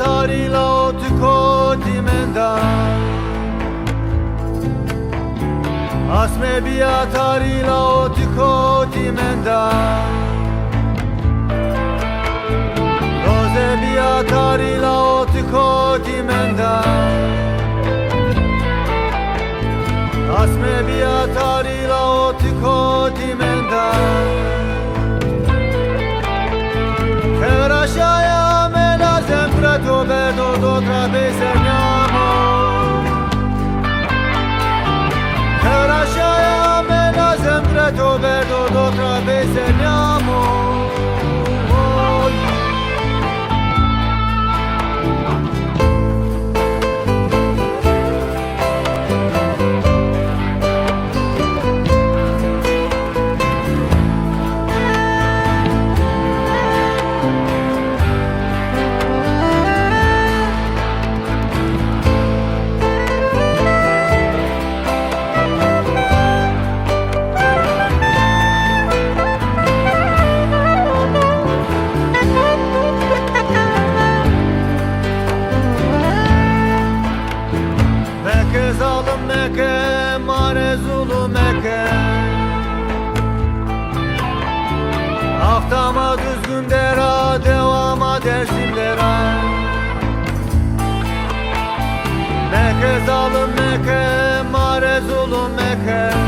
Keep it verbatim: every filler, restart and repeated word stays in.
Tarî la o tu kotî menda. Asme bîya tarî la o tu kotî menda. Roze bîya tarî la o tu kotî menda. Asme bîya tarî la o tu kotî menda. Kevra şaya me lazem greto berdo dotra beyse nyamo. Kevra şaya me lazem greto berdo dotra beyse nyamo. Meke zalim meke, mare zulum meke. Aftama Düzgün dera, dewama Dersim dera. Meke zalim meke, mare zulum meke.